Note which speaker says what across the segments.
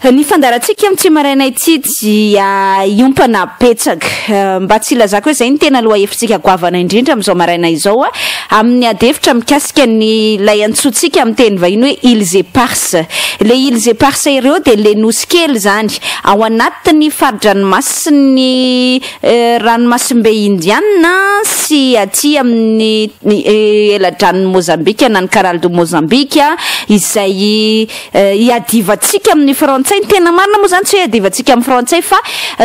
Speaker 1: Ny fandaharantsika amin'ity maraina ity dia hiompana betsaka, mba tsy hilazako hoe izay no tena lohahevitsika goavana indrindra amin'izao maraina izao, amin'ny adihevitra mikasika ny ilay antsointsika amin'ny teny vahiny hoe Îles Éparses. Ilay Îles Éparses ireo dia ilay nosy kely izany ao anatin'ny fari-dranomasin'ny ranomasimbe Indiana sy aty amin'ny ela-dranon'i Mozambika na ny Canal de Mozambique izay Iadivantsika amin'ny frantsay, ny tena marina moa izany tsy hoe iadivantsika amin'ny frantsay fa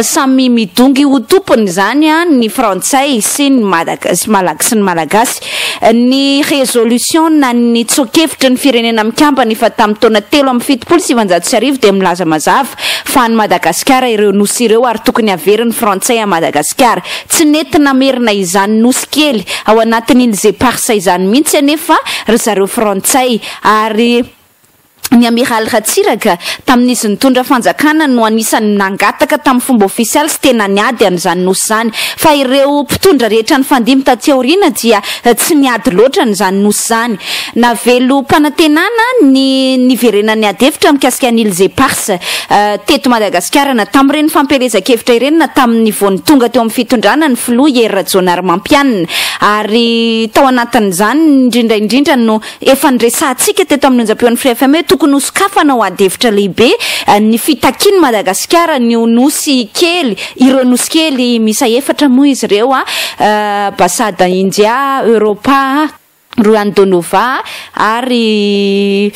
Speaker 1: samy midongy ho tompony izany ny frantsay sy ny sy ny malagasy. Ny résolution na ny tsoa-kevitry ny firenena mikambana efa tamin'ny taona 1973 dia milaza mazava fa an'i Madagasikara ireo nosy ireo ary tokony haverin'ny frantsay à Madagasikara. Tsy nety namerina izany nosy kely ao anatin'ny Îles Éparses izany mihitsy anefa ry zareo frantsay ary Ny Amiraly Ratsiraka, tamin'izy nitondra fanjakana no anisan'ny nangataka tamin'ny fomba ofisialy sy tena niady an'izany nosy izany. Fa ireo mpitondra rehetra nifandimby taty aoriana dia tsy niady loatra an'izany nosy izany. Navelom-panantenana ny niverenan'ny ady hevitra mikasika ny Îles Éparses teto Madagasikara na tamin'ireny fampielezan-kevitra ireny na tamin'ny vao nitonga teo amin'ny fitondrana ny filoha Hery Rajaonarimampianina. Ary tao anatin'izany indrindra indrindra no Efa niresahantsika teto amin'ny onjam-peon'ny Free FM hoe tokony hosokafana ho adihevitra lehibe ny fitakian'i Madagasikara an'io nosy kely, ireo nosy kely miisa efatra moa izy ireo, Basada India, Europa, Royane Donova ary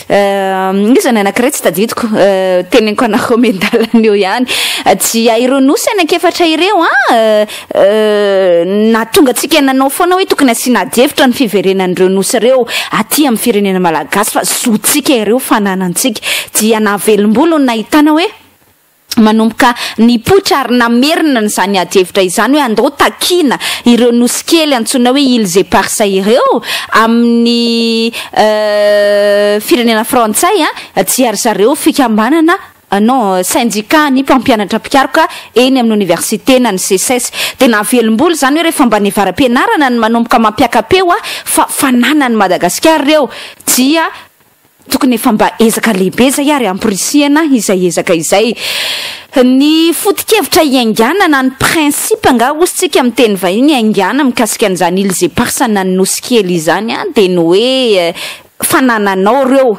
Speaker 1: iza ny anankiray tsy tadidiko, teneniko anareo miandalana eo ihany. Dia ireo nosy anankiefatra ireo Nahatonga antsika nanao foana hoe tokony asiana adihevitra ny fiverenan'ireo nosy ireo aty amin'ny firenena malagasy fa zontsika ireo, fananantsika. Dia nahavelom-bolo ny nahitana hoe manomboka nipoitra ary namerina an'izany adihevitra izany hoe andao takiana ireo nosy kely antsoina hoe Îles Éparses ireo amin'ny firenena frantsay, dia ry zareo fikambanana Non, syndicat ny mpampianatra mpikaroka eny amin'ny oniversite na ny Seces. Dia nahavelom-bolo izany hoe rehefa mba nivaram-pianarana ny manomboka mampiaka-peo fa fananan'i Madagasikara ireo dia tokony efa mba ezaka lehibe izay ary amporisihana izay ezaka izay. Ny foto-kevitra iaingàna na ny principe angaha hozy tsika amin'ny teny vahiny iaingàna mikasika an'izany Îles Éparses na ny Nosy Kely izany dia ny hoe fanananao ireo.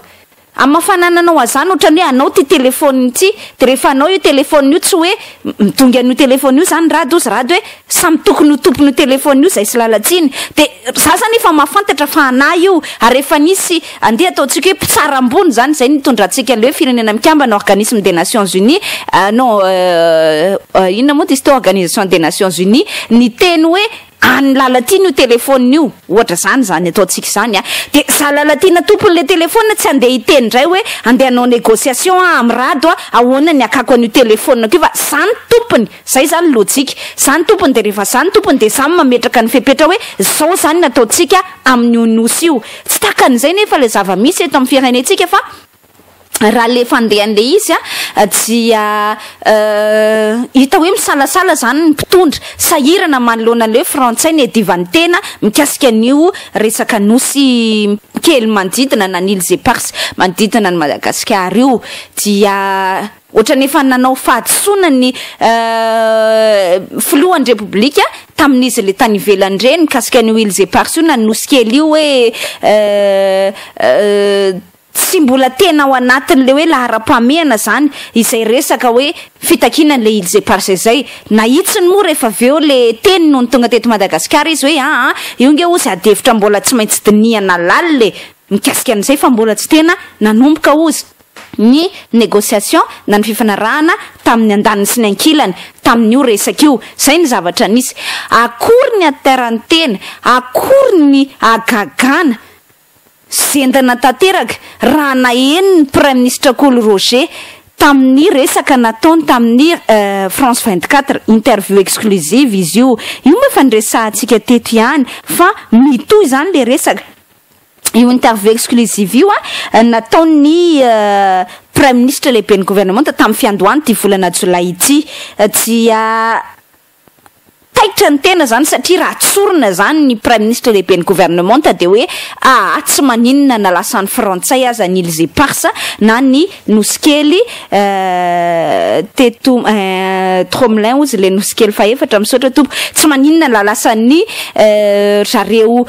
Speaker 1: Amin'ny maha fanananao azany ohatran'ny hoe anao ity telephone ity de rehefa anao io telephone io tsy hoe midongy an'io telephone io zany rado ozy rado hoe samy tokony ho tompon'io telephone io zay sy lalatsiny de za zany efa mahafantatra fa anah io ary efa nisy andeha ataontsika hoe mpitsara ambony zany zay nitondrantsika le hoe firenena mikambana organisme des nations unies non inona moa izy teo organisation des nations unies niteny hoe Any Lalatiana io telephone io, ohatra zany zany ataontsika izany a, de za Lalatiana tompon'le telephone tsy andeha hiteny indray hoe andeha hanao négociation aho am Rado a, ahoana ny hakako an'io telephone-ko io fa za no tompony, zay zany lojika, za no tompony de rehefa za no tompony de za no mametraka ny fepetra hoe zao zany ny ataontsika amin'io nosy io, tsy takan'izay nefa le zava-misy eto amin'ny firenentsika fa. raha le fandehan'le izy a dia hita hoe misalasala zany ny mpitondra, sahirana manoloana an'le hoe frantsay niadivan'ny tena mikasika an'io resaka nosy kely manodidina na ny îles éparses manodidina an'i Madagasikara io dia ohatran'ny efa nanao fahadisoana ny filohan'ny repoblika tamin'izy le tany ivelany ireny mikasika an'io îles éparses io na ny nosy kely io hoe Tsy mbola tena ao anatin'ilay hoe laharam-pahamehana izany izay resaka hoe fitakiana an'ilay Îles Éparses izay. Nahitsiny moa rehefa avy eo ilay teny nony tonga teto Madagasikara izy hoe aa io nge hozy adihevitra mbola tsy maintsy dinihana lalina e! mikasika an'izay fa mbola tsy tena nanomboka hozy ny négociation na ny fifanarahana tamin'ny andaniny sy ny ankilany tamin'io resaka io. Izay ny zavatra nisy. Akory ny hatairan'ny tena, akory ny hagagana Zendana tanteraka raha naheno ny Praiminisitra Kolo Roger tamin'ny resaka nataony tamin'ny France 24, interview exclusive izy io. Io moa efa niresahantsika teto ihany fa mitohy izany ilay resaka. Io interview exclusive io nataon'ny Praiminisitra lehiben'ny governemanta tamin'ny fiandohan'ity volana jolay ity dia. Taitra ny tena zany satria raha tsorina zany ny praiminisitra lehiben'ny gouvernementa dia hoe aa tsy maninona na lasan'ny frantsay aza ny îles éparses na ny nosy kely teto Tromelin hozy le nosy kely fahefatra misaotra tompo tsy maninona na lasan'ny zareo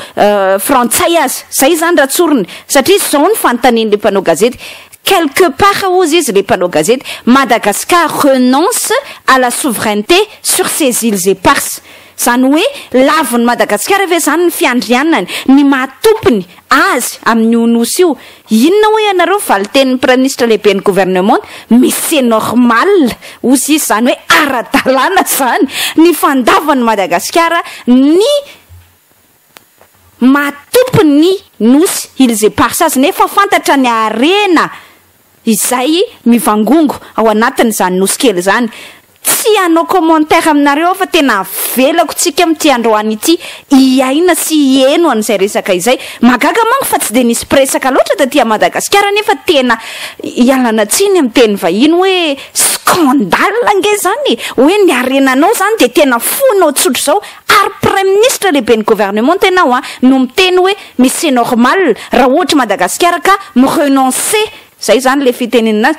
Speaker 1: frantsay aza zay zany raha tsorina satria zao ny fanontanian'le mpanao gazety. Quelque part hozy izy le mpanao gazety, Madagascar renonce à la souveraineté sur ses îles éparses. Zany hoe lavin'i Madagasikara ve zany ny fiandrianany, ny maha tompony azy amin'io nosy io? Inona hoy ianareo valin-tenin'ny praiminisitra lehiben'ny gouvernement? Mais c'est normal hozy izy, zany hoe ara-dalàna zany ny fandavan'i Madagasikara ny Maha-tompony ny nosy Îles Éparses azy nefa fantatra ny harena izay mivangongo ao anatin'izany nosy kely izany. Tsy hanao commentaire aminareo aho fa tena avelako tsika amin'ity androany ity hiaina sy hiheno an'izay resaka izay. Mahagaga manko fa tsy dia nisy mpiresaka loatra taty Madagasikara nefa tena ialana tsiny amin'ny teny vahiny hoe scandale ange izany e! Hoe ny harenanao izany dia tena foinao tsotr'izao Ary praiminisitra lehiben'ny gouvernement ianao an, no miteny hoe mais c'est normal raha ohatra Madagasikara ka mi-renoncer, zay zany le fitenenana azy,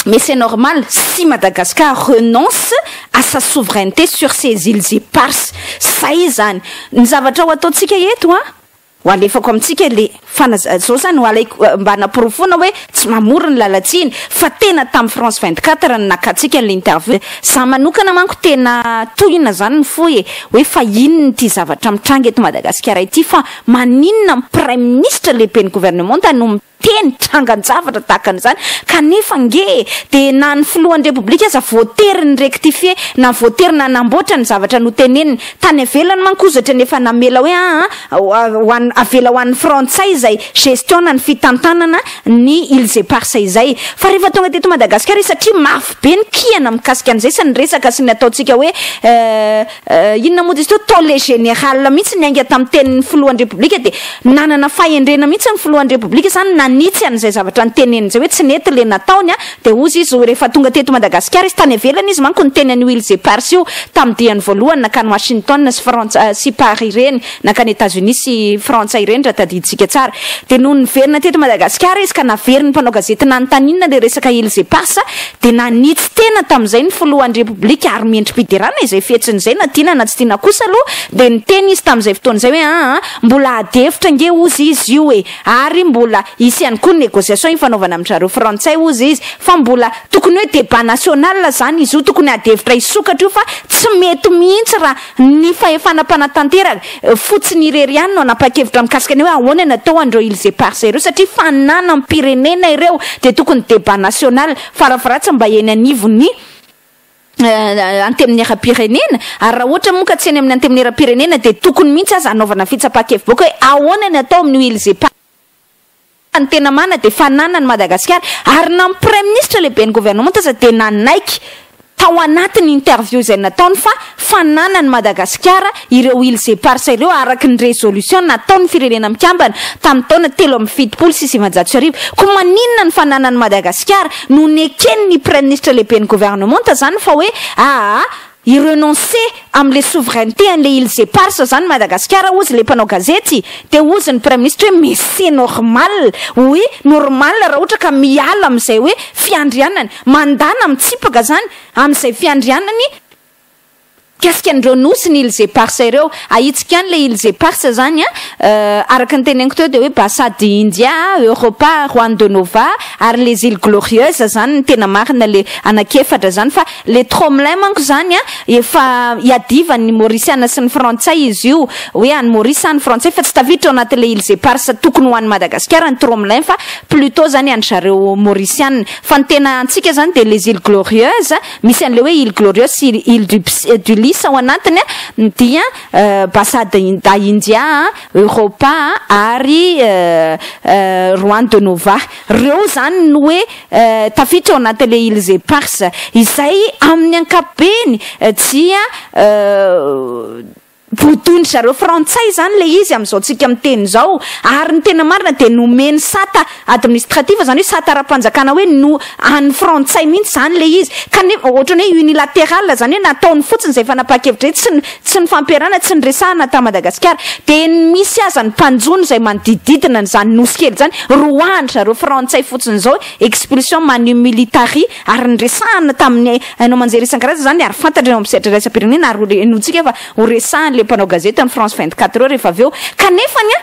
Speaker 1: mais c'est normal si Madagascar renonce à sa souveraineté sur ses îles éparses, zay zany. Ny zavatra ho ataontsika eto an, Ho alefako amintsika le fanaza zao zany ho alaiko mba hanaporofoana hoe tsy mamory ny lalantsiny fa tena tam France 24 no nakantsika anle interview. Za manokana manko tena tohina zany ny fo e, hoe fa inona ity zavatra mitranga eto Madagasikara ity fa maninona ny praiminisitra lehiben'ny gouvernementa no Teny trangan-javatra tahaka an'izany, kanefa ange e, dia na ny filohan'ny Repoblika aza voatery ni-rectifier na voatery nanamboatra ny zavatra noteneniny. Tany ivelany manko ozatra ny efa namela hoe aa ho an'ny avela ho an'ny frantsay izay gestion na ny fitantanana ny îles éparses izay. Fa rehefa tonga teto Madagasikara izy satria mafy be ny kihana mikasika an'izay sy ny resaka sy ny ataontsika hoe Inona moa izy teo, tôle général mihitsy niainga tamin'ny tenin'ny filohan'ny Repoblika dia nanana fahendrena mihitsy ny filohan'ny Repoblika izany nanitsy an'izay zavatra noteneniny izay hoe tsy nety ilay nataony an, dia hozy izy rehefa tonga teto Madagasikara izy, tany ivelany izy manko niteny an'io Îles Éparses io tamin'ny diany voalohany nankany Washington sy Frantsa sy Paris ireny, nankany Etats-Unis sy Frantsa ireny raha tadidintsika tsara. Dia nony niverina teto Madagasikara izy ka naverin'ny mpanao gazety nanontaniana ilay resaka Îles Éparses Dia nanitsy tena tamin'izay ny filohan'ny Repoblika ary mendri-piderana izay fihetsiny izay na tiana na tsy tiana kosa aloha dia niteny izy tamin'izay fotoana izay hoe aa mbola ady hevitra ange hozy izy io e ary mbola hisy ihany koa ny négociation hifanaovana amin-dry zareo frantsay hozy izy fa mbola tokony hoe débat national izany izy io tokony ady hevitra hisokatra io fa tsy mety mihitsy raha Ny fahefana mpanatanteraka, fotsiny irery ihany no hanapa-kevitra mikasika ny hoe ahoana ny atao an'ireo îles éparses ireo satria fananam-pirenena ireo dia tokony débat national farafaharatsiny mba eny anivon'ny antenimieram-pirenena ary raha ohatra moa ka tsy eny amin'ny antenimieram-pirenena dia tokony mihitsy aza hanaovana fitsapan-kevi-bahoaka hoe ahoana ny atao amin'io îles éparses Ny tena marina dia fananan'i Madagasikara ary na ny praiminisitra lehiben'ny governemanta aza dia nanaiky tao anatin'ny interview izay nataony fa fananan'i Madagasikara ireo îles éparses ireo araka ny résolution nataon'ny firenena mikambana tamin'ny taona 1973. Koa maninona ny fananan'i Madagasikara no neken'ny praiminisitra lehiben'ny governemanta izany fa hoe aa Hi-renoncer amle souveraineté anle îles éparses zany Madagasikara hozy le mpanao gazety de hozy ny praiminisitra hoe mais c'est normal oui normal raha ohatra ka miala amizay hoe fiandrianany mandana mitsipaka zany amizay fiandrianany mikasika an'ireo nosy ny îles éparses ireo ahitsika ihany le îles éparses zany a araka ny teneniko teo de hoe Bassad India Europa Juan de Nova ary les îles glorieuses zany ny tena marina le anankiefatra zany fa Le Tromelin manko zany a efa iadivan ny Maurisiana sy ny Frantsay izy io, hoe any Maurice sa any Frantsay fa tsy tafiditra ao anatin'le Iles Eparses tokony ho any Madagasikara ny Tromelin fa plutot zany any zareo Maurisiana. Fa ny tena antsika zany dia les Iles Glorieuses, misy an'le hoe Iles Glorieuses sy Iles du du Lys ao anatiny a, dia Bassa da India, Europa ary Juan de Nova. Reo zany no hoe tafiditra ao anatin'ilay Îles Éparses, izay amin'ny ankapobeny dia Bodoin-dry zareo frantsay izany ilay izy amin'izao tsika miteny izao, ary ny tena marina dia nomeny sata administrative, izany hoe sata ara-panjakana hoe no an'ny frantsay mihitsy izany ilay izy, kanefa ohatran'ny hoe unilateral, izany hoe nataony fotsiny izay fanapahan-kevitra izay, tsy tsy nifampiarahana, tsy niresahana tany Madagasikara. Dia ny misy aza ny mpanjono izay manodidididina an'izany nosy kely izany, roahan-dry zareo frantsay fotsiny izao, expulsion manu militari, ary niresahana tamin'ny haino aman-jery isan-karazany izany ary fantatra eo amin'ny sehatra iraisam-pirenena ary ho henointsika fa ho resahan'ilay mpanao gazety amin'ny France 24 eo rehefa avy eo. Kanefa ny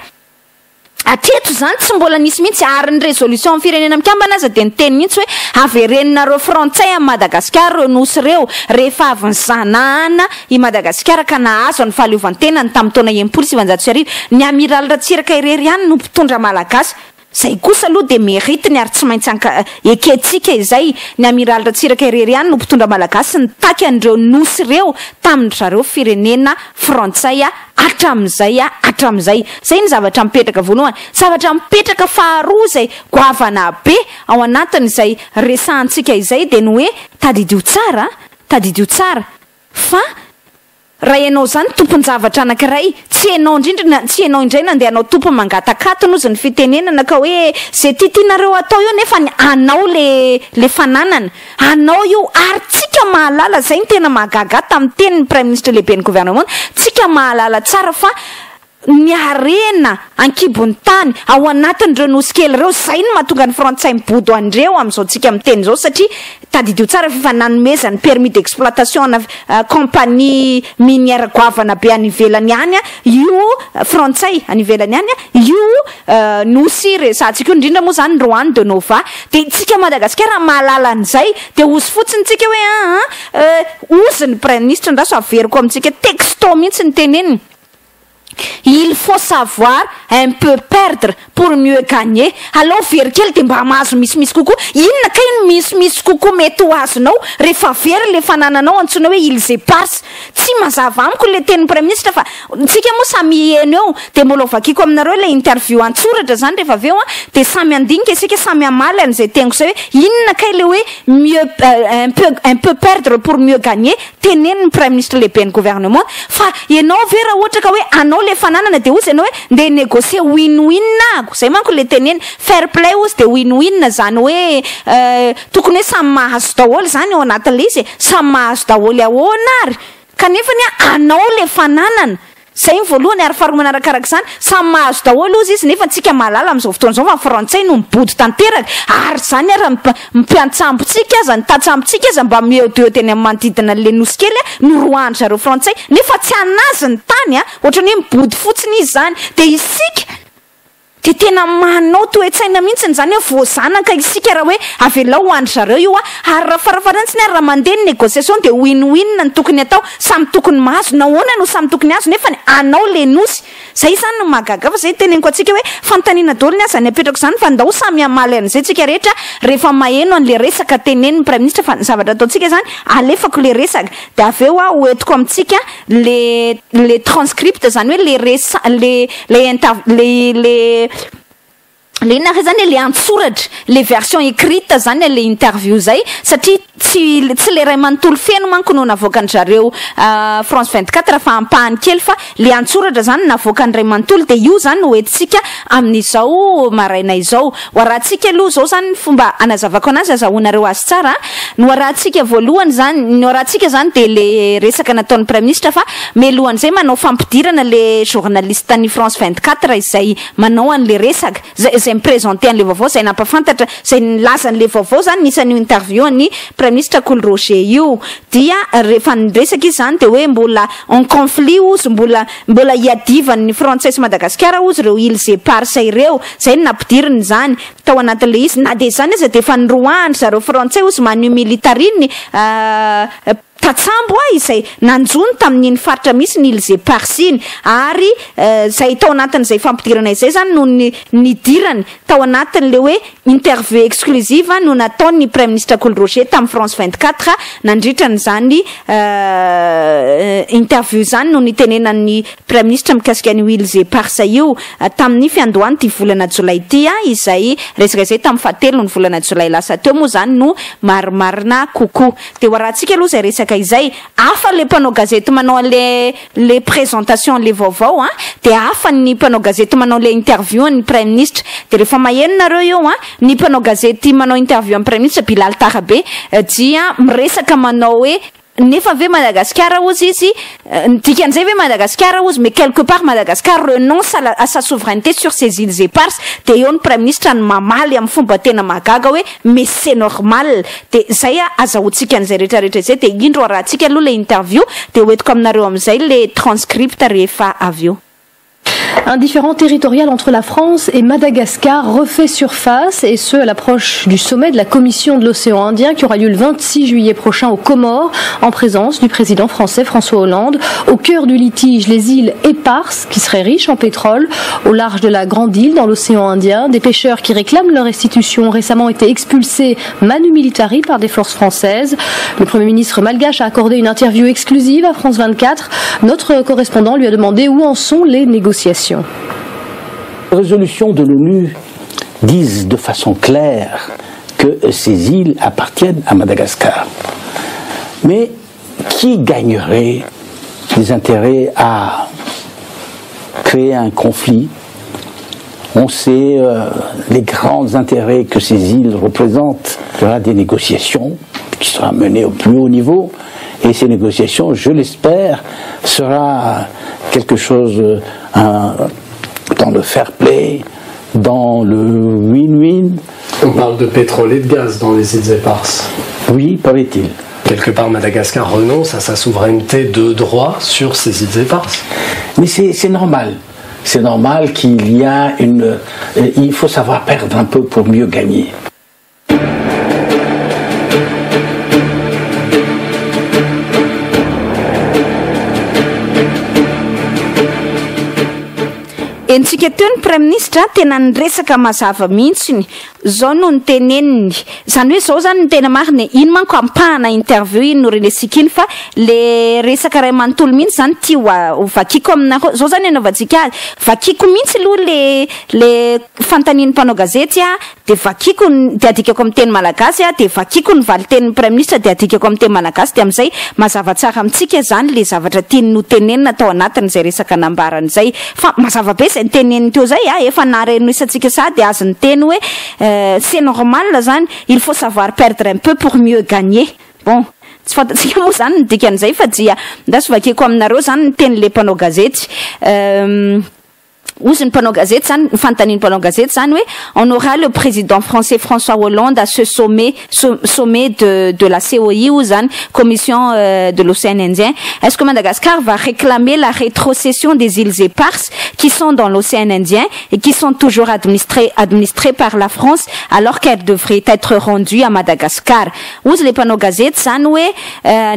Speaker 1: hatreto izany tsy mbola nisy mihitsy ary ny résolution amin'ny Firenena Mikambana aza dia niteny mihitsy hoe avereninareo frantsay amin'i Madagasikara ireo nosy ireo rehefa avy nizanahana i Madagasikara ka nahazo ny fahaleovantenany tamin'ny taona 1960. Ny Amiraly Ratsiraka irery ihany no mpitondra malagasy Zay kosa aloha dia mérite-ny ary tsy maintsy anka ekentsika izay, ny Amiraly Ratsiraka irery ihany no mpitondra malagasy nitaky an'ireo nosy ireo tamin-dry zareo firenena frantsay hatramin'izay hatramin'izay. Zay ny zavatra mipetraka voalohany. Zavatra mipetraka faharoa izay goavana be ao anatin'izay resahantsika izay dia ny hoe tadidio tsara, tadidio tsara fa Raha ianao izany tompon-javatra anankiray, tsy ianao indrindra na tsy ianao indray nandeha hanao tompony mangatak'atony hozy ny fitenenana ka hoe ze tiatianareo atao eo nefa ny anao le le fananana, anao io ary tsika mahalala, zay no tena mahagaga ahy tamin'ny tenin'ny praiminisitra lehiben'ny gouvernement, tsika mahalala tsara fa ny harena an-kibon'ny tany ao anatin'ireo nosy kely ireo, izay no mahatonga ny frantsay mibodo an'ireo amin'izao tsika miteny izao satria tadidio tsara fa efa nanomezany permis d'exploitation ana compagnie minière goavana be any ivelany any io frantsay any ivelany any io nosy resahantsika io indrindra moa izany Roan de Nova dia tsika Madagasikara mahalala an'izay dia ozy fotsiny tsika hoe aa ozy ny praiminisitra andraso averiko amintsika texto mihitsy ny teneniny. Il faut savoir un peu perdre pour mieux gagner. Alao very kely dia mba mahazo misimisy kokoa. Inona kay no misimisy kokoa mety ho azonao rehefa very ilay fanananao antsoina hoe îles éparses? Tsy mazava amiko ilay tenin'ny praiminisitra fa tsika moa samy hiheno eo dia mbola ho vakiako aminareo ilay interview an-tsoratra izany rehefa avy eo an, dia samy handinika isika samy hamaly an'izay teniko izay hoe inona kay ilay hoe mieux un peu un peu perdre pour mieux gagner? Teneno ny praiminisitra lehiben'ny gouvernement fa ianao ve raha ohatra ka hoe anao le fananana de ozy ianao hoe ndeha hi-negocier win win ahako, zay manko le teneny, fair play ozy de win win zany hoe tokony hoe samy mahazo daholo zany ao anatin'le izy e, samy mahazo daholo ahoana ary? Kanefany anao le fananana. Zay ny voalohany ary faharoa manarakaraka izany, samy mahazo daholo ozy izy nefa tsika mahalala amin'izao fotoana izao fa ny frantsay no mibodo tanteraka ary izany ary ny mpiantsambontsika aza, ny tantsambontsika aza mba mihaodihaody eny amin'ny manodidina an'ilay nosy kely no roahan-dry zareo frantsay nefa tsy an'azy ny tany a, ohatran'ny hoe mibodo fotsiny izy izany dia isika Dia tena manao toe-tsaina mihitsiny izany hoe voazanaka isika raha hoe avelao ho an-dry zareo io ary raha farafaharantsiny ary raha mandeha ny négociation dia win win no tokony atao, samy tokony mahazo, nahoana no samy tokony hahazo nefa ny anao le nosy? Zay izany no mahagaga fa zay teneniko antsika hoe fanontaniana daholo ny ahy izany apetrako izany fa ndao samy hamaly an'izay tsika rehetra rehefa maheno an'le resaka tenenin'ny praiminisitra fa ny zavatra ataontsika izany alefako le resaka dia avy eo aho hoentiko amintsika le le transcript zany hoe le resa le le inter le le le inona re zany e le antsoratra le version écrite zany le interview zay satria tsy tsy le ray manontolo feno manko no navoakan-dry zareo France 24 fa ampahany kely fa le antsoratra zany navoakan'ny ray manontolo de io zany no hoentintsika amin'izao maraina izao ho arahantsika aloha zao zany ny fomba anazavako anazy azahoanareo azy tsara Ny ho arahantsika voalohany izany, ny ho arahantsika izany dia le resaka nataon'ny Praiminisitra fa mialohan'izay manao fampidirana le journaliste ny France 24 izay manao an'le resaka, izay izay mi-presenter an'le vaovao, izay nampafantatra, izay nilaza an'le vaovao izany nisy an'io interview an'ny Praiminisitra Kolo Roger io. Dia rehefa niresaka izy izany dia hoe mbola en conflit hozy, mbola mbola iadivan'ny Frantsay sy Madagasikara hozy ireo îles éparses ireo, izay no nampidiriny izany. tao anatin'ilay izy, na dia izany aza dia efa niroahan-dry zareo frantsay hozy manu militari ny tantsambo izay nanjono tamin'iny faritra misy ny îles Éparses iny, ary izay tao anatin'izay fampidirana izay izany no nidirany tao anatin'ilay hoe interview exclusive no nataon'ny praiminisitra Kolo Roger tamin'ny France 24 nandritra an'izany interview izany no nitenenan'ny praiminisitra mikasika an'io îles Éparses io. Tamin'ny fiandohan'ity volana jolay ity, izay resaka izay tamin'ny fahatelon'ny volana jolay lasa teo moa izany no marimarina kokoa. Dia ho arahantsika aloha izay resaka. resaka izay. Hafa le mpanao gazety manao an'le le présentation an'le vaovao an, de hafa ny mpanao gazety manao le interview an'ny praiminisitra. De rehefa maheno nareo eo an, ny mpanao gazety manao interview an'ny praiminisitra Bilal Tarabe dia miresaka manao hoe nefa ve Madagasikara hozy izy, ny dikan'izay ve Madagasikara hozy, mais quelque part Madagascar renonce à la à sa souveraineté sur ses îles éparses, de eo ny praiminisitra no mamaly amin'ny fomba tena mahagaga hoe mais c'est normal, de zay azahoantsika an'izay rehetra rehetra izay, de indro arahantsika aloha le interview, de hoentiko aminareo amin'izay le transcript rehefa avy eo.
Speaker 2: Un différend territorial entre la France et Madagascar refait surface, et ce à l'approche du sommet de la Commission de l'océan Indien qui aura lieu le 26 juillet prochain aux Comores, en présence du président français François Hollande. Au cœur du litige, les îles Éparses, qui seraient riches en pétrole, au large de la Grande Île dans l'océan Indien. Des pêcheurs qui réclament leur restitution ont récemment été expulsés manu militari par des forces françaises. Le Premier ministre malgache a accordé une interview exclusive à France 24. Notre correspondant lui a demandé où en sont les négociations.
Speaker 3: Les résolutions de l'ONU disent de façon claire que ces îles appartiennent à Madagascar. Mais qui gagnerait des intérêts à créer un conflit? On sait les grands intérêts que ces îles représentent. Il y aura des négociations qui seront menées au plus haut niveau. Et ces négociations, je l'espère, sera quelque chose dans le fair play, dans le win-win.
Speaker 4: On parle de pétrole et de gaz dans les îles Éparses.
Speaker 3: Oui, paraît-il.
Speaker 4: Quelque part, Madagascar renonce à sa souveraineté de droit sur ces îles Éparses.
Speaker 3: Mais c'est normal. C'est normal qu'il y a une... Il faut savoir perdre un peu pour mieux gagner.
Speaker 1: Entsika teo ny praiminisitra tena niresaka mazava mihitsiny zao no niteneniny zany hoe zao zany ny tena marina iny manko ampahana interview iny no renesika iny fa le resaka ray manontolo mihitsy zany ty ho vakiko aminareo zao zany anaovantsika azy. Vakiko mihitsy aloha le fanontanian'ny mpanao gazety a, de vakiko de adikako amin'ny teny malagasy a, de vakiko ny valitenin'ny praiminisitra, de adikako amin'ny teny malagasy, de amin'izay mazava tsara amintsika zany le zavatra tiany no tenenina tao anatin'izay resaka nambaran'izay. Fa mazava be zay niteneniny teo zay a, efa narenoisantsika sady azy ny teny hoe c'est normal zany, il faut savoir perdre un peu pour mieux gagner. Bon, tsy fantatsika moa zany ny dikan'izay fa dia ndasy vakiko aminareo zany ny teny le mpanao gazety. Ozy ny mpanao gazety zany, ny fanontanian'ny mpanao gazety zany hoe on aura le président français François Hollande à ce sommet, ce sommet de la COI ou zany Commission de l'océan Indien. Est-ce que Madagascar va réclamer la rétrocession des îles Éparses qui sont dans l'océan Indien et qui sont toujours administrées par la France alors qu'elles devraient être rendues à Madagascar? Ozy le mpanao gazety zany hoe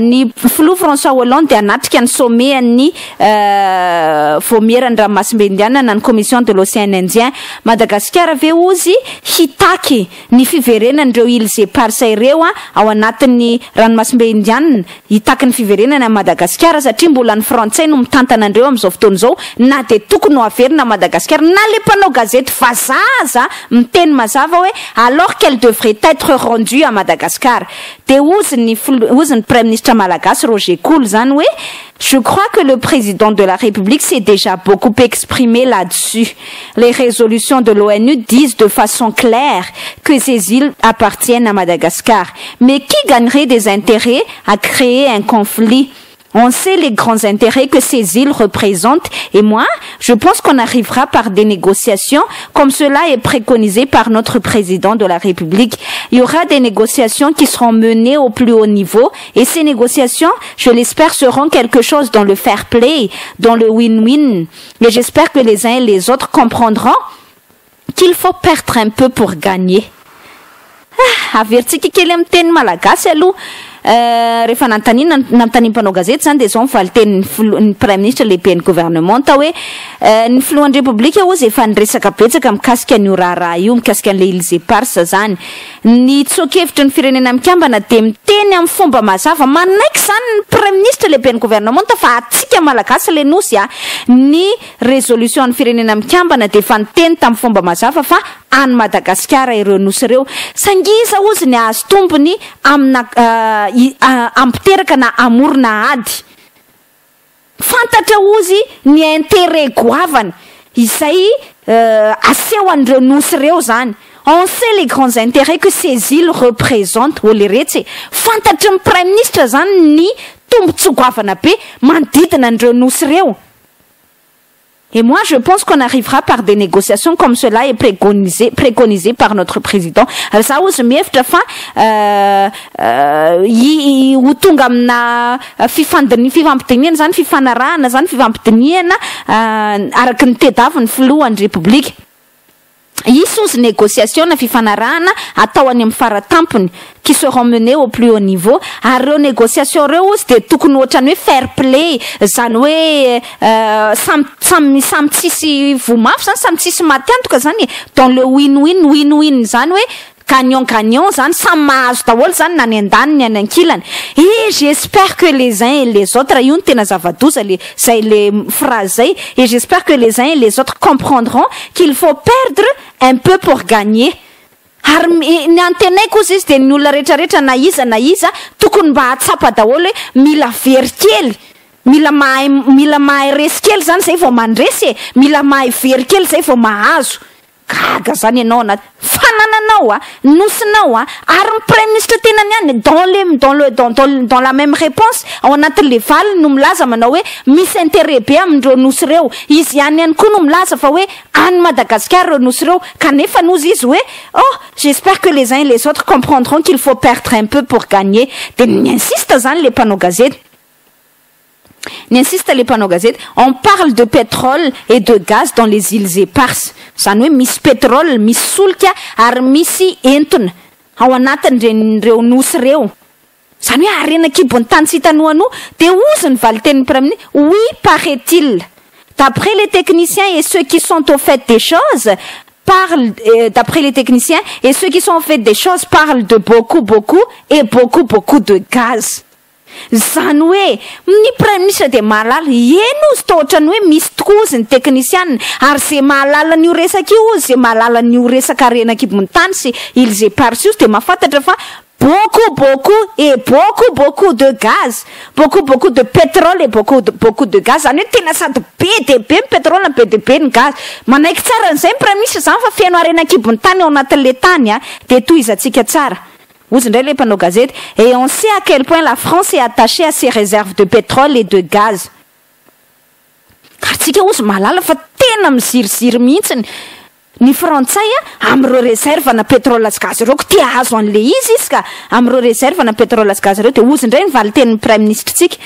Speaker 1: ny filoha François Hollande dia anatrika ny sommet ny vaomieran'ny ranomasimbe Indiana na ny Commission de l'océan Indien. Madagasikara ve ozy hitaky ny fiverenan'ireo îles Éparses ireo a ao anatin'ny ranomasimbe Indiana, hitaky ny fiverenana Madagasikara satria mbola ny frantsay no mitantana andreo amin'izao fotoana izao na de tokony ho averina Madagasikara? Na le mpanao gazety vazaha miteny mazava hoe alors qu'elle devrait être rendue à Madagascar. De ozy ny praiminisitra malagasy Roger Kolo zany hoe je crois que le président de la République s'est déjà beaucoup exprimé là-dessus. Les résolutions de l'ONU disent de façon claire que ces îles appartiennent à Madagascar. Mais qui gagnerait des intérêts à créer un conflit? On sait les grands intérêts que ces îles représentent et moi, je pense qu'on arrivera par des négociations comme cela est préconisé par notre président de la République. Il y aura des négociations qui seront menées au plus haut niveau et ces négociations, je l'espère, seront quelque chose dans le fair play, dans le win-win. Mais j'espère que les uns et les autres comprendront qu'il faut perdre un peu pour gagner. Ah, averitsika kely amin'ny teny malagasy aloha. Rehefa nanontaniana nanontanian'ny mpanao gazety zany de zao mivalitenin'ny ny praiminisitra lehiben'ny gouvernement hoe ny filohan'ny repoblika ozy efa niresaka betsaka mikasika ny raharaha io, mikasika an'le îles Éparses zany. Ny tsoa-kevitry ny Firenena Mikambana de miteny amin'ny fomba mazava, manaiky zany ny praiminisitra lehiben'ny gouvernement fa atsika malagasy le nosy a. Ny résolution ny Firenena Mikambana de efa niteny tamin'ny fomba mazava fa Any Madagasikara ireo nosy ireo. Saingy iza hozy ny hahazo tombony amina hampiteraka na hamorona ady? Fantatra hozy ny intérêt goavana izay aseho an'ireo nosy ireo izany. On sait les grands intérêts que ces îles représentent, holeretsy e! Fantatry ny Praiminisitra izany ny tombontsoa goavana be manodidina an'ireo nosy ireo. Et moi, je pense qu'on arrivera par des négociations comme cela est préconisé, préconisé par notre président. Ary za hozy mihevitra fa ho tonga amina fifandini-, fifampidinihana zany, fifanarahana zany, fifampidinihana araka ny tedaviny filohan'ny Repoblika. Hisy ozy négociation na fifanarahana atao any amin'ny fara tampony, qui seront menées au plus haut niveau, ary ireo négociation ireo ozy dia tokony ohatran'ny hoe fair play, izany hoe samy samy samy tsisy voa mafy izany, samy tsisy maty antoka izany e, dans le win win, win win izany hoe gagnant gagnant izany, samy mahazo daholo izany na ny andaniny na ny ankilany. Et j'espère que les uns et les autres, io no tena zava-doza le zay le phrase zay, et j'espère que les uns et les autres comprendront qu'il faut perdre un peu pour gagner. Ary ny antenaiko ozy izy dia ny olona rehetrarehetra na iza na iza tokony mba hahatsapa daholo hoe mila very kely, mila mahay mila mahay resy kely zany zay vao mandresy e, mila mahay very kely zay vao mahazo. Gaga zany ianao anaty fanananao a, nosinao a, ary ny praiminisitra tenany ihany dans le dans le dans dans dans la même réponse ao anatin'le valiny no milaza manao hoe misy intérêt be amin'ireo nosy ireo, izy ihany ihany koa no milaza fa hoe any Madagasikara ireo nosy ireo, kanefa nozy izy hoe oh j'espère que les uns et les autres comprendront qu'il faut perdre un peu pour gagner, de mi-insiste zany le mpanao gazety. Ni-insiste le mpanao gazety, on parle de pétrole et de gaz dans les îles éparses, izany hoe misy pétrole, misy solika ary misy entona ao anatin'ireny nosy ireo, izany hoe harena an-kibon'ny tany tsy hita noanoa, dia hozy ny valin-tenin'ny praiminisitra, oui paraît-il, d'après les techniciens et ceux qui sont au fait des choses, parlent, d'après les techniciens et ceux qui sont au fait des choses parlent de beaucoup beaucoup et beaucoup beaucoup de gaz. Izany hoe, ny Praiminisitra dia mahalala, eny ozy toa ohatran'ny hoe misy tokoa ozy ny teknisianina, ary ze mahalala an'io resaka io ozy, ze mahalala an'io resaka harena an-kibon'ny tany sy îles éparses io ozy dia mahafantatra fa beaucoup beaucoup et beaucoup beaucoup de gaz, beaucoup beaucoup de pétrole et beaucoup beaucoup de gaz, izany hoe tena sady be dia be ny pétrole no be dia be ny gaz. Manaiky tsara an'izay ny Praiminisitra izany fa feno harena an-kibon'ny tany ao anatin'ilay tany a! Dia tohizantsika tsara. Hozy indray ilay mpanao gazety, Et on sait à quel point la France est attachée à ses réserves de pétrole et de gaz. Ary tsika hozy mahalala fa tena miziriziry mihitsy ny frantsay amin'ireo réserve na pétrole sy gaz ireo, ko te hahazo an'ilay izy izy ka amin'ireo réserve na pétrole sy gaz ireo. Dia hozy indray ny valin-tenin'ny praiminisitrintsika,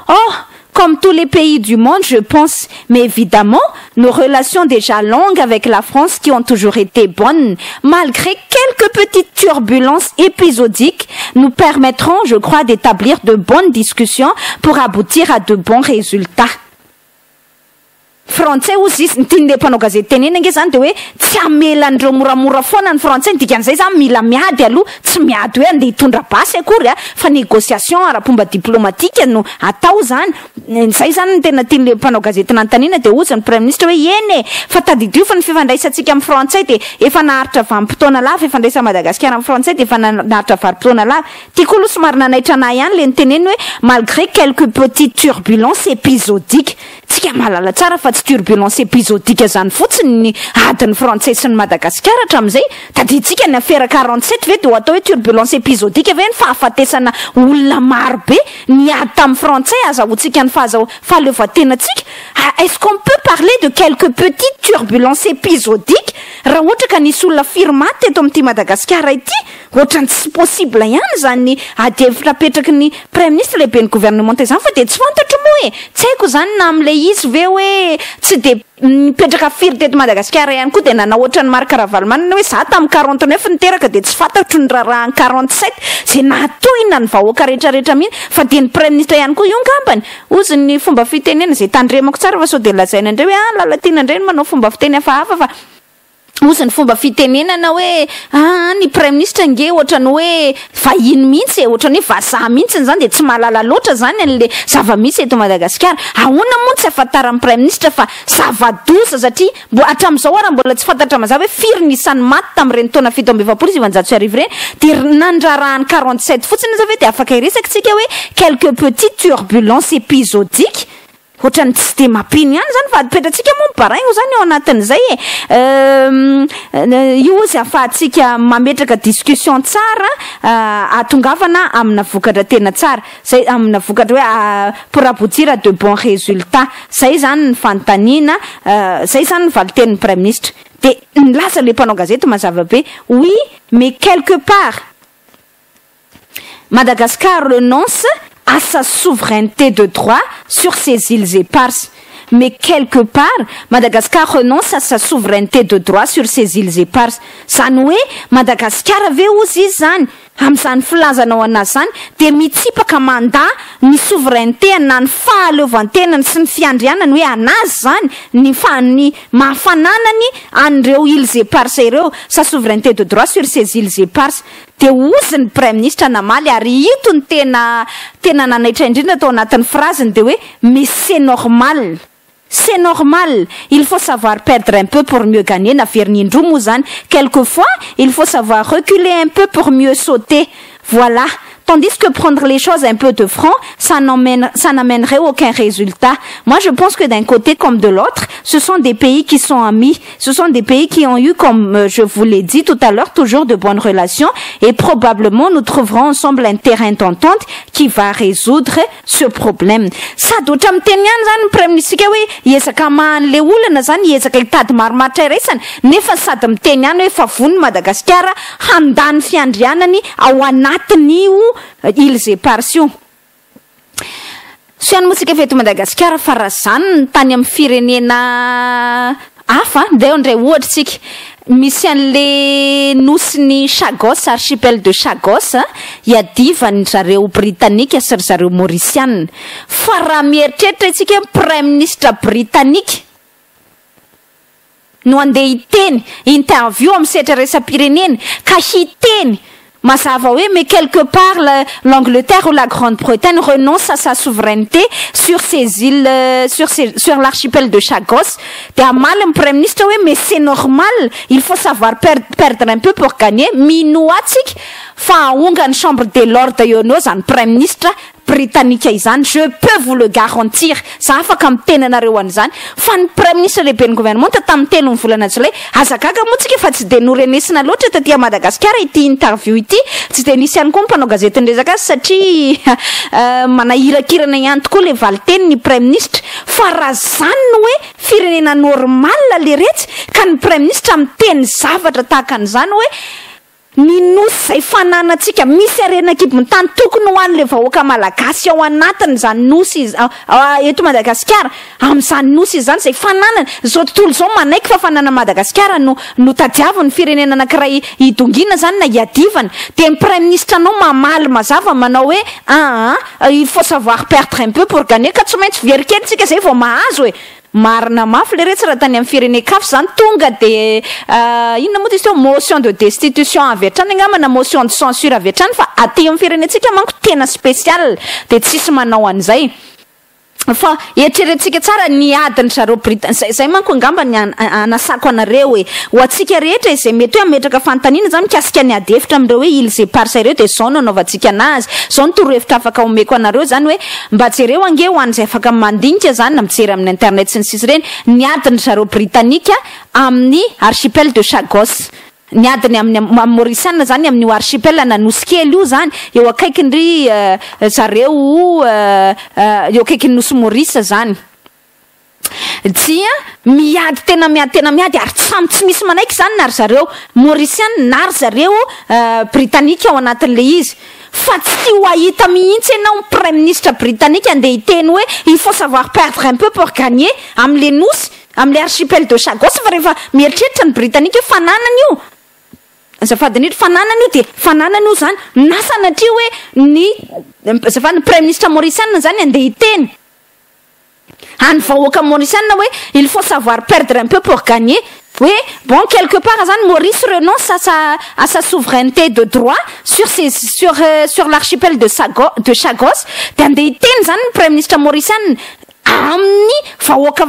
Speaker 1: Oh! Comme tous les pays du monde, je pense. Mais évidemment, nos relations déjà longues avec la France qui ont toujours été bonnes, malgré quelques petites turbulences épisodiques, nous permettront, je crois, d'établir de bonnes discussions pour aboutir à de bons résultats. Frantsay hozy izy, ny tian'ilay mpanao gazety tenenina ange zany de hoe tsy hamela an'ireo moramora foana ny frantsay, ny dikan'izay zany mila miady aloha, tsy miady hoe andeha hitondra basy akory a, fa négociation ara-pomba diplomatique no atao zany, zay zany no tena tian'ilay mpanao gazety nanontaniana, de hozy ny praiminisitra hoe eny e, fa tadidio fa ny fifandraisantsika amin'ny frantsay de efa naharitra vanim-potoana lava, fifandraisan'i Madagasikara amin'ny frantsay de efa naharitra varim-potoana lava, Tiako aloha somary nanaitra anah ihany le niteneny hoe malgré quelques petites turbulences épisodiques. Tsika mahalala tsara fa tsy turbulence épisodique zany fotsiny ny adin'ny frantsay sy ny Madagasikara hatramin'izay. Tadidintsika ny afera 47 ve de ho atao hoe turbulence épisodique ve ny fahafatesana olona maro be niady tamin'ny frantsay azahoantsika ny fahazaho fahaleovantenantsika? Est-ce qu'on peut parler de quelques petites turbulences épisodiques raha ohatra ka nisy olona firy maty teto amin'ity Madagasikara ity? Ohatran'ny tsy possible ihany izany ady hevitra apetraky ny Praiminisitra lehiben'ny gouvernemanta izany fa dia tsy fantatro moa e! Tsy haiko izany na amin'ilay izy ve hoe tsy dia nipetraka firy teto Madagasikara ihany koa dia nanao ohatran'i Marc Ravalomanana hoe za tamin'ny 49 niteraka dia tsy fantatro ny raharahan'ny 47 izay nahatohina ny vahoaka rehetrarehetra mihitsy fa dia ny Praiminisitra ihany koa io angambany hozy ny fomba fitenena izay tandremako tsara fa sao dia lazaina indray hoe ah Lalatiana indray no manao fomba fiteny hafahafa fa. Ozy ny fomba fitenenana hoe aa ny praiminisitra ange ohatrany hoe vahiny mihitsy e, ohatrany hoe vazaha mihitsy zany, de tsy mahalala loatra zany an'le zava-misy eto Madagasikara. Ahoana moa tsy ahafantaran'ny praiminisitra fa zava-doza, satria mbo hatramin'izao ara mbola tsy fantatra mazava hoe firy ny isan'ny maty tamin'ireny taona 1947 ireny, de nandrarahany 47 fotsiny aza ve de afaka hiresaka tsika hoe quelques petites turbulences épisodiques? Ohatrany tsy de mampino ihany zany, fa apetratsika moa mibaraingo zany eo anatin'izay e. Io izy ahafahantsika mametraka discussion tsara, ahatongavana amina vokatra tena tsara zay, amina vokatra hoe pour aboutir à de bons résultats. Zay zany ny fanontaniana, zay zany ny valitenin'ny praiminisitra. De nilaza le mpanao gazety mazava be: "Oui, mais quelque part Madagascar renonce à sa souveraineté de droit sur ses îles éparses. Mais quelque part, Madagascar renonce à sa souveraineté de droit sur ses îles éparses." Zany hoe Madagasikara ve ozy izy zany amin'izany filazanao anazy zany de mitsipaka, manda ny souveraineté na ny fahaleovantenany sy ny fiandrianany hoe anazy zany, ny fa ny mahafananany an'ireo îles éparses ireo, sa souveraineté de droit sur ses îles éparses? De ozy ny praiminisitra namaly, ary ito ny tena tena nanaitra indrindra tao anatin'ny phrase-ny, de hoe: "Mais c'est normal, c'est normal, il faut savoir perdre un peu pour mieux gagner." Naveriny indroa moa zany: "Quelquefois il faut savoir reculer un peu pour mieux sauter." Voilà. Tandis que prendre les choses un peu de front, ça n'amènerait aucun résultat. Moi, je pense que d'un côté comme de l'autre, ce sont des pays qui sont amis, ce sont des pays qui ont eu, comme je vous l'ai dit tout à l'heure, toujours de bonnes relations et probablement nous trouverons ensemble un terrain d'entente qui va résoudre ce problème. Sady ohatra miteny ihany zany ny praiminisitra hoe hiezaka mahan'le olana zany, hiezaka hitady marimaritra iraisana, nefa sady miteny ihany hoe fa vonona Madagasikara handany fiandrianany ao anatin'io îles éparses io. So ihany moa tsika fa eto Madagasikara, fa raha zany ny tany amin'ny firenena hafa, ndeo ndray ohatra tsika misy an'le nosy ny Chagos, archipel de Chagos, iadivany zareo Britanika sy ry zareo Maurisiana. Fa raha mieritreritra itsika hoe praiminisitra britanika no andeha hiteny interview amin'ny sehatra iraisam-pirenena ka hiteny mazava hoe mais quelque part l'Angleterre ou la Grande-Bretagne renonce à sa souveraineté sur ces îles, sur l'archipel de Chagos, de amaly ny praiminisitra hoe mais c'est normal, il faut savoir perdre un peu pour gagner, mino atsika fa aonga ny Chambre des Lords eo anao zany praiminisitra britanika izany. Je peux vous le garantir, za afaka miteny anareo an'izany. Fa ny praiminisitra lehibe ny gouvernement tamin'ny 3 ny volana jolay, azagaga moa tsika fa tsy de norenesina loatra taty Madagasikara ity interview ity, tsy de nisy ihany koa mpanao gazety ny resaka azy, satria manahirakirana ihany tokoa le valiteny ny praiminisitra. Fa raha zany no hoe firenena normal le retsy ka ny praiminisitra miteny zavatra tahaka an'izany hoe ny nosy zay fananantsika misy arenakibony tany tokony ho an'le vahoaka malagasy ao anatiny zany nosy izy eto Madagasikara, am'izany nosy izy zany zay fananana zao tontolo zao manaiky fa fanana Madagasikara no tadiaviny firenena anankiray idongina zany na iadivana, de ny praiminisitra anao mamaly mazava manao hoe aa il faut savoir perdre un peu pour gagner, ka tsy maintsy very kely tsika zay vao mahazo e. Marina mafy le retsy, raha tany amin'ny firenen-kafa zany tonga de inona moa ty izy teo, motion de destitution avy hatrany angamba na motion de censure avy hatrany. Fa aty amin'ny firenentsika manko tena spécial, de tsisy manao an'izay. Fa eritreretintsika tsara ny adiny zareo Brita zay, zay manko angamba ny anasako anareo e, ho atsika rehetra izay mety hoe ametraka fanontaniana zany mikasika ny ady hevitra amindreo hoe îles éparses ireo, de zao no anaovantsika anazy, zao ny torohevitra afaka omeko anareo zany hoe mba jereo ange, ho an'izay afaka mandinika zany na mijery amin'ny internet sy ny sisy ireny, ny adiny zareo britanika amin'ny archipel de Chagos, ny adiny amin'ny Maurisiana zany amin'io archipel na nosy kely io zany eo akaikindry zareo eo akaikin'ny nosy Maurice zany, dia miady, tena miady, tena miady, ary samy tsy misy manaiky zany na ry zareo Maurisiana na ry zareo britanika ao anatin'le izy. Fa tsy ho ahita mihitsy ianao ny praiminisitra britanika andeha hiteny hoe il faut savoir perdre un peu pour gagner am'le nosy, am'le archipel de Chagos. Fa rehefa mieritreritra ny britanika hoe fananany io, azafady indrindra, fananany io, de fananany io zany, na sanatria hoe ny, azafady, ny praiminisitra maurisiana zany andeha hiteny any vahoaka maurisiana hoe il faut savoir perdre un peu pour gagner. Hoe bon, quelque part zany Maurice renonce à sa souveraineté de droit sur ses sur sur l'archipel de Sago de Chagos. De andeha hiteny zany ny premier ministre mauricien amin'ny vahoaka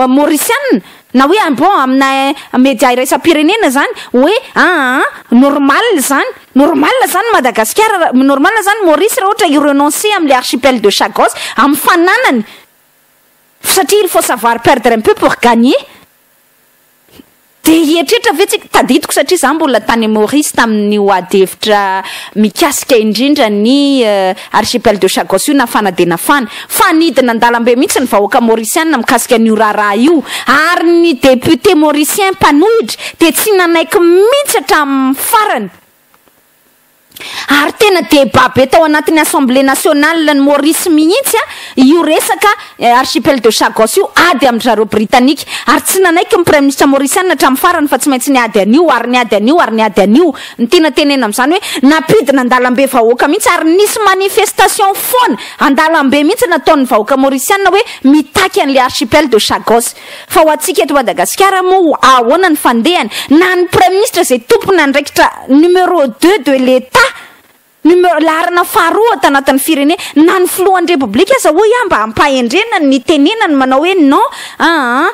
Speaker 1: mauricienne na hoe bon, amina média iraisam-pirenena zany hoe aa normal zany, normal zany Madagasikara, normal zany Maurice raha ohatra i-renoncer am'le archipel de Chagos, amy fananany, satria il faut savoir perdre un peu pour gagner. De hieritreritra ve tsika? Tadidiko satria za mbola tany Maurice tamin'io adihevitra mikasika indrindra ny archipel de Chagos io nafana de nafana, fa nidina an-dalambe mihitsy ny vahoaka mauriciana mikasika an'io raharaha io, ary ny député mauricien mpanohitra de tsy nanaiky mihitsy hatramin'ny farany, ary tena débat be tao anatin'ny Assemblée nationale ny Maurice mihitsy a io resaka archipel de Chagos io, ady amy zareo britannique, ary tsy nanaiky ny premier ministre mauricienne hatramin'ny farany fa tsy maintsy niady an'io ary niady an'io ary niady an'io. Ny tena tenena am'izany hoe nampidina an-dalambe vahoaka mihitsy, ary nisy manifestation foana an-dalambe mihitsy nataon'ny vahoaka mauricienne hoe mitaky an'le archipel de Chagos. Fa ho atsika eto Madagasikara moa, ahoana ny fandehany na ny premier ministre zay tompona andraikitra numéro 2 de l'État, numéro laharana faharoa tanatin'ny firene, na ny filohan'ny Repoblika aza, hoy ah, mba ampahendrena ny tenenany manao hoe non, aa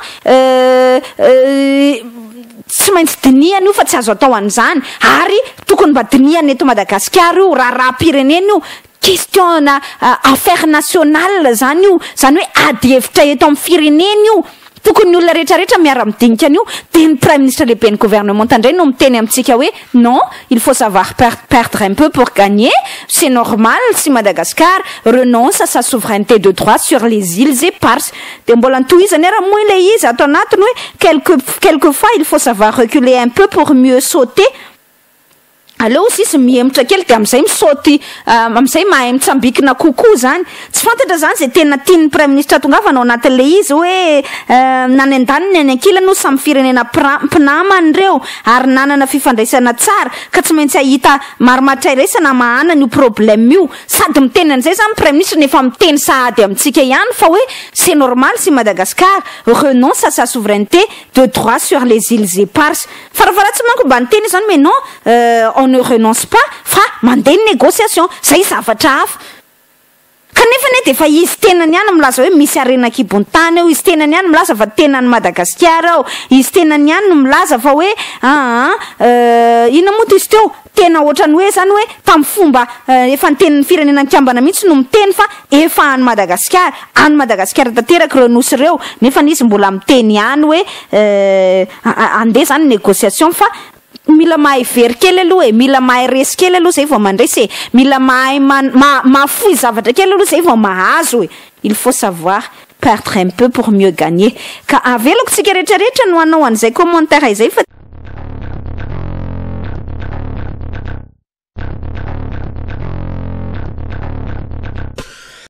Speaker 1: tsy maintsy diniana io fa tsy azo atao an'izany, ary tokony mba diniana eto Madagasikara io raharaha-pirenena io, question na affaire nationale zany io, zany hoe ady hevitra eto amin'ny firenena io, tokony ny olona rehetrarehetra miara-midinika an'io. De ny premier ministre lehibe ny gouvernement indray no miteny amintsika hoe non, il faut savoir perdre un peu pour gagner, c'est normal si Madagascar renonce à sa souveraineté de droit sur les îles éparses. De mbola nitohizany ara moa ilay izy ato anatiny hoe quelquefois il faut savoir reculer un peu pour mieux sauter. Aleo sisy mihemotra kely de am'izay misaoty, am'izay mahay mitsambikina kokoa zany. Tsy fantatra zany zay tena tian'ny premier ministre tongavana ao anatin'le izy hoe nany an-daniny, any ankilany no samy firenena mpinamany reo ary nanana fifandraisana tsara, ka tsy maintsy ahita marimaritra iraisana mahanany io problème io. Sady miteny an'izay zany premier ministre nefa miteny sahady amintsika ihany fa hoe c'est normal si Madagascar renonce à sa souveraineté de droit sur les îles éparses. Farafaratsy manko mba niteny zany mais non, on ne renonce pas fa mandeha ny négociation zay, zavatra hafa. Kanefa ne de efa izy tenany ihany milaza hoe misy harena an-kibon'ny tany ao, izy tenany ihany milaza fa tenany Madagasikara ao, izy tenany ihany no milaza fa hoe aa inona moa to izy teo, tena ohatrany hoe zany hoe tamin'ny fomba efa nitenin'ny Firenena Mikambana mihitsy no miteny fa efa any Madagasikara, any Madagasikara tanteraka ireo nosy ireo, nefa izy mbola miteny ihany hoe andeha zany négociation. Fa mila mahay very kely aloha e, mila mahay resy kely aloha zay vao mandresy e, mila mahay mahafoy zavatra kely aloha zay vao mahazo e. Il faut savoir perdre un peu pour mieux gagner. Ka avelako tsika rehetrarehetra no hanao an'izay commentaire izay fa